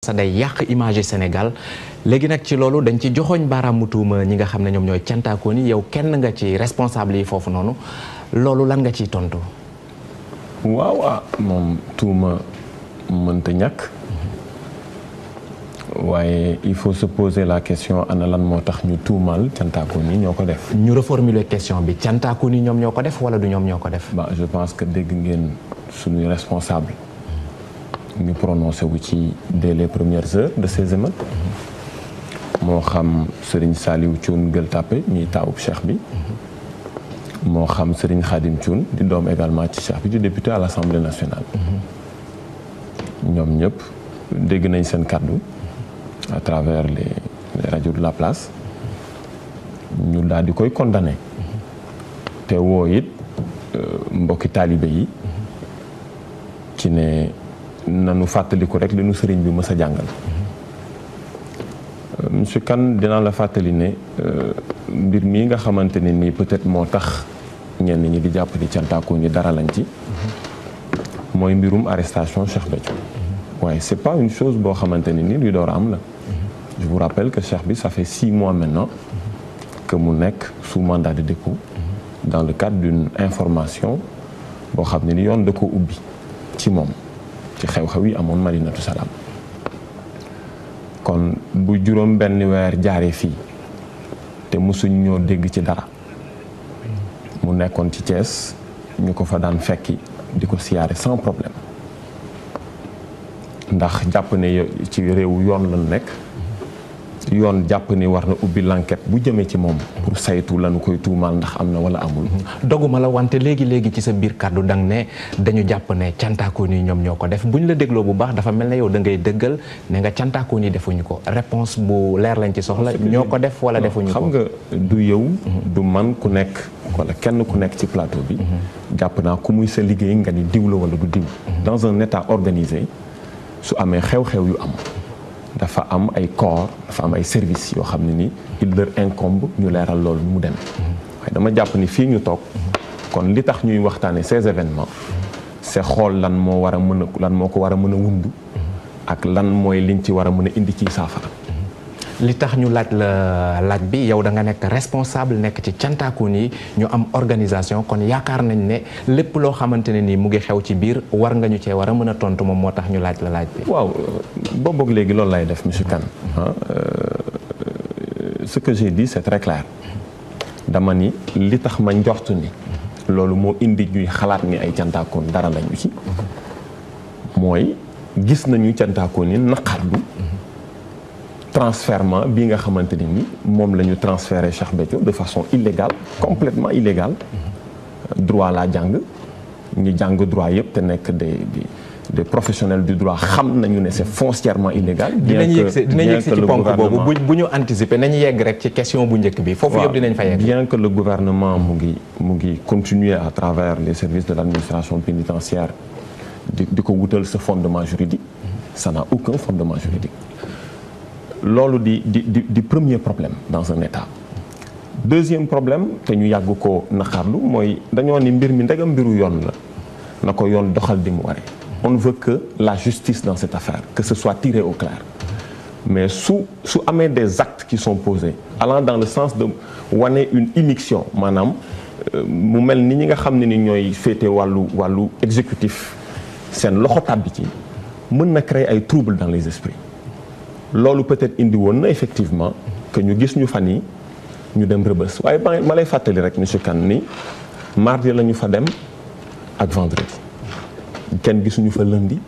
sa day yàq image Sénégal léegi nag ci loolu dañ ci joxoñ baaraamu tuuma ñi nga xam ne ñoom ñooy cantaakoon yi yow kenn nga ci responsable yi foofu noonu loolu lan nga ciy tontu. waaw moom tuuma mënta ñàkk. waaye il faut se poser la question ana lan moo tax ñu tuumaal cantaakoon yi ñoo ko def. ñu reformuler question bi cantaakoon yi ñoom ñoo ko def wala du ñoom ñoo ko def. je pense que dégg ngeen suñuy responsable ñu prononcé wu ci dès les premières heures de ces émeutes. moo xam Serigne Saliou Thioune Gueule Tapée ñuy taawub cheikh bi. moo xam Serigne Khadim Thioune di doom également ci cheikh bi di député à l'Assemblée nationale. ñoom ñëpp dégg nañ seen kàddu. à travers les radios de la place ñu daal di koy condamné te woo it mbokki taalibe yi ci ne nanu fàttaliku rek li nu sëriñ bi mës a jàngal. monsieur Kane dinaa la fàttali ne mbir mii nga xamante ne nii peut-être moo tax ñenn ñi di jàpp ni cantaakoon ñi dara lañ ci mooy mbirum arrestation Cheikh Béthio waaye c'est pas une chose boo xamante ne nii luy door a am la. Je vous rappelle que Cheikh bi ça fait 6 mois maintenant que mu nekk sous mandat de dépôt dans le cadre d'une information boo xam ne ni yoon da ko ubbi ci moom ci xew-xew yi amoon Madinatu Salaam kon bu juróom benn weer jaaree fii te mosuñ ñoo dégg ci dara mu nekkoon ci Thiès ñu ko fa daan fekki di ko siyaare sans problème ndax jàpp ne ci réew yoon lañu nekk yoon jàpp ni war na ubbi l'enquête bu jëmee ci moom pour saytu lañu koy tuumaal ndax am na wala amul. doguma la wante léegi ci sa biir kàddu dang ne dañu jàpp ne cantaakoon yi ñoom ñoo ko def bu ñu la dégloo bu baax dafa mel ne yow da ngay dëggal ne nga cantaakoon yi defuñu ko réponse bu leer lañ ci soxla ñoo ko def wala defuñu ko. xam nga du yow du man ku nekk wala kenn ku nekk ci plateau bi. jàpp naa ku muy sa liggéey nga ni diw la wala du diw. dans un état organisé su amee xew-xew yu am. dafa am ay corps dafa am ay services yoo xam ne ni il leur incombe ñu leeral loolu mu dem waaye dama jàpp ni fii ñu toog kon li tax ñuy waxtaane ces événements c'est xool lan moo war a mën a lan moo ko war a mën a wundu ak lan mooy liñ ci war a mën a indi ci saafara. li tax ñu laaj bi yow da nga nekk responsable nekk ci cantaakoon yi ñu am organisation kon yaakaar nañ ne lépp loo xamante ne nii mu ngi xew ci biir war nga ñu cee war a mën a tontu moom moo tax ñu laaj bi. waaw boobu léegi loolu lay def monsieur Kane ce que j'ai dit c'est très clair dama ni li tax ma njortu ni loolu moo indi ñuy xalaat ni ay cantaakoon dara lañu ci mooy gis nañu cantaakoon yi naqarlu transfèrement bi nga xamante ne ni moom la ñu transféré Cheikh Béthio de façon illégale complètement illégale droit laa jàng ñi jàng droit yëpp te nekk des professionnels du droit xam nañu ne c'est foncièrement illégal. dinañ yegg ci ponk boobu bu ñu anticiper nañu yegg rek ci question bu njëkk bi. foofu yëpp dinañ fa yegg. bien que le gouvernement mu ngi continuer à travers les services de l'administration pénitentiaire di ko wutal ce fondement juridique. ça n'a aucun fondement juridique. loolu di premier problème dans un état. deuxième problème te ñu yàgg ko naqarlu mooy dañoo ni mbir mi ndegam mbiru yoon la na ko yoon doxal di mu waree. on ne veut que la justice dans cette affaire que ce soit tiré au clair mais su amee des actes qui sont posés allant dans le sens de wane une immixtion maanaam mu mel ni ñi nga xam ne ni ñooy féete wàllu exécutif seen loxo tàbbi ci mën na créer ay troubles dans les esprits loolu peut-être indi woon na effectivement que ñu gis ñu fan yi ñu dem Rebeuss waaye ma lay fàttali rek monsieur Kane ni mardi la ñu fa dem ak vendredi kenn gisuñu fa lundi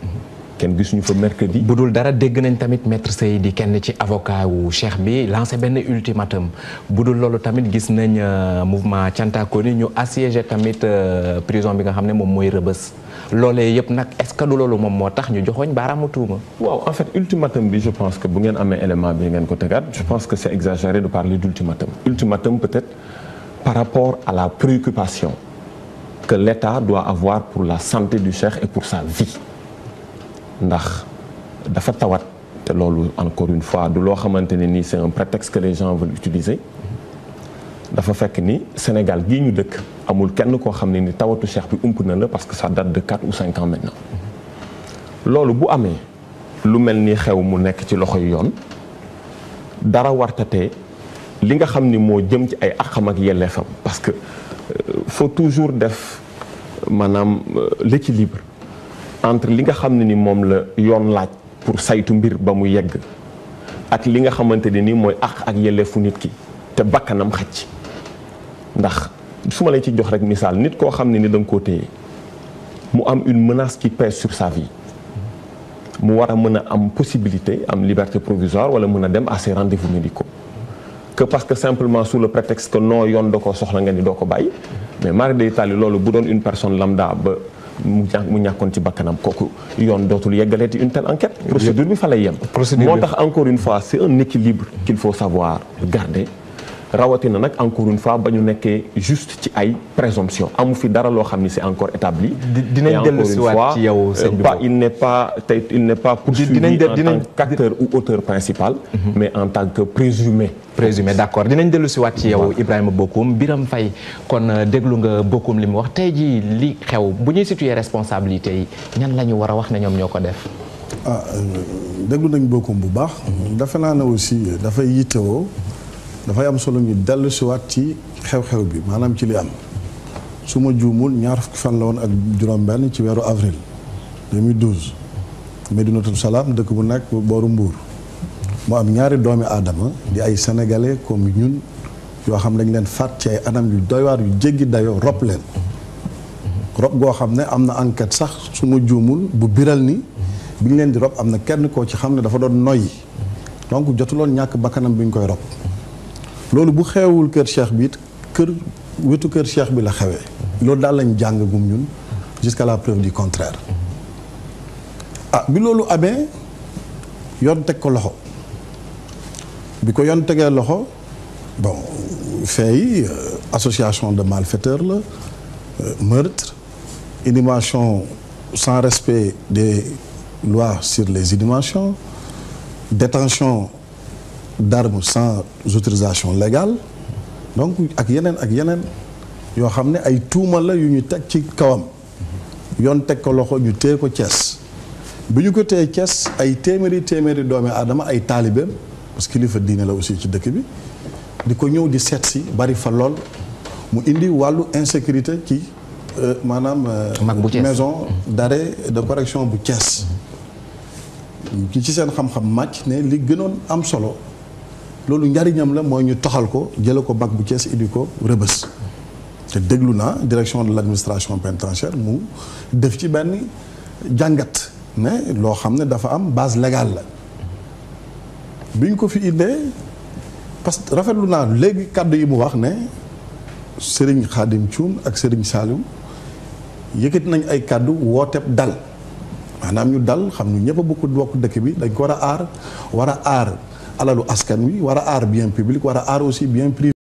kenn gisuñu fa mercredi. bu dul dara dégg nañ tamit maître Seydi kenn ci avocat wu Cheikh bi lancé benn ultimatum bu dul loolu tamit gis nañ mouvement cantaakoon yi ñu assiégé tamit prison bi nga xam ne moom mooy Rebeuss loolee yëpp nag est-ce que du loolu moom moo tax ñu joxoñ baaraamu tuuma. waaw en fait ultimatum bi je pense que bu ngeen amee élément bi ngeen ko tegaat je pense que c'est exagéré de parler d'ultimatum. ultimatum peut-être par rapport à la préoccupation que l'État doit avoir pour la santé du Cheikh et pour sa vie ndax dafa tawat te loolu encore une fois du loo xamante ne nii c'est un prétexte que les gens veulent utiliser dafa fekk ni Sénégal gii ñu dëkk amul kenn koo xam ne ni tawatu Cheikh bi ump na la parce que ça date de 4 ou 5 ans maintenant loolu bu amee lu mel ni xew mu nekk ci loxoy yoon dara wartatee li nga xam ni moo jëm ci ay àqam ak yelleefam parce que faut toujours def maanaam l'équilibre entre li nga xam ne ni moom la yoon laaj pour saytu mbir ba mu yegg ak li nga xamante ne ni mooy àq ak yelleefu nit ki te bakkanam xaj ci ndax su ma lay ci jox rek misaal nit koo xam ne ni da nga koo téye mu am une menace qui pèse sur sa vie mu war a mën a am possibilité am liberté provisoire wala mën a dem à ses rendez-vous médicaux que parce que simplement sous le prétexte que non yoon da koo soxla nga ni doo ko bàyyi mais mari day tali loolu bu doon une personne lambda ba mu ñàkkoon ci bakkanam kooku yoon dootul yeggaleeti une telle enquête procédure bi fa lay yem moo tax encore une fois c'est un équilibre qu'il faut savoir garder rawatina nag encore une fois ba ñu nekkee juste ci ay présomption amu fi dara loo xam ni c'est encore établi. dinañ dellu si waat ci yow sëñ bi il n'est pas poursuivi en tant qu'acteur ou auteur principal. mais en tant que présumé. d'accord dinañ dellu si waat ci yow Ibrahima Bocoum Birame Faye kon déglu nga Bocoum li mu wax tey jii li xew bu ñuy situer responsabilité yi ñan la ñu war a wax ne ñoom ñoo ko def. déglu nañ Bocoum bu baax. dafa naa ne aussi dafay yittewoo. dafay am solo ñu dellu si waat ci xew-xew bi maanaam ci li am su ma juumul ñaar fukki fan la woon ak juróom-benn ci weeru avril 2012 Médinatoul Salam dëkk bu nekk booru Mbuur mu am ñaari doomi aadama di ay sénégalais comme ñun yoo xam dañ leen faat ci ay anam yu doy waar yu jéggi dayoo rob leen rob goo xam ne am na enquête sax su ma juumul bu biral ni bi ñu leen di rob am na kenn koo ci xam ne dafa doon noyyi donc jotuloon ñàkk bakkanam bi ñu koy rob loolu bu xewul kër Cheikh bi it wetu kër Cheikh bi la xewee loolu daal lañ jàng gum ñun jusqu'à la preuve du contraire bi loolu amee yoon teg ko loxo bi ko yoon tegee loxo bon fait yi association de malfaiteurs la meurtre inhumation sans respect des lois sur les inhumations détention d'armes sans autorisation légale donc ak yeneen yoo xam ne ay tuuma la yu ñu teg ci kawam yoon teg ko loxo ñu téye ko Thiès bi ñu ko téye Thiès ay téeméeri doomi aadama ay taalibeem parce que kilifa diine la aussi ci dëkk bi di ko ñëw di seet si bari fa lool mu indi wàllu insécurité ci maanaam maison d'arrêt de correction bu Thiès ki ci seen xam-xam màcc ne li gënoon am solo loolu njariñam la mooy ñu toxal ko jële ko mag bu Thiès indi ko Rebeuss te déglu naa direction de l'administration pénitentiaire mu def ci benn jàngat ne loo xam ne dafa am base légale la bi ñu ko fi indee parce que rafetlu naa léegi kàddu yi mu wax ne Serigne Khadim Thioune ak Serigne Saliou yëkkati nañ ay kàddu wooteeb dal maanaam ñu dal xam ñu ñëpp a bokk dëkk bi dañ ko war a aar alalu askan wi war a aar bien public war a aar aussi bien privé